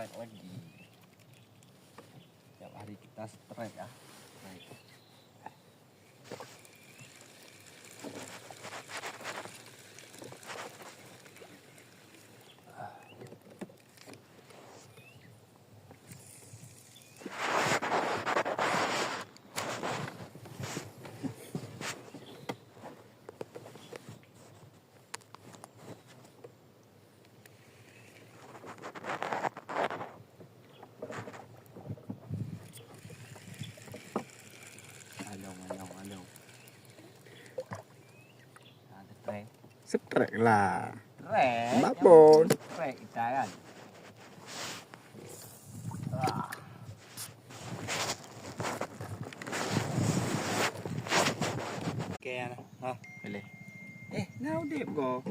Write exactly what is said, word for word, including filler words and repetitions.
Lagi. Tiap hari kita strike, ah. Strike. Along, along, along. Nah, strike. Strike lah. Strike. Babon. Strike kita kan. Wah. Oke, ya. Ha, boleh. Eh, nah, udip ko.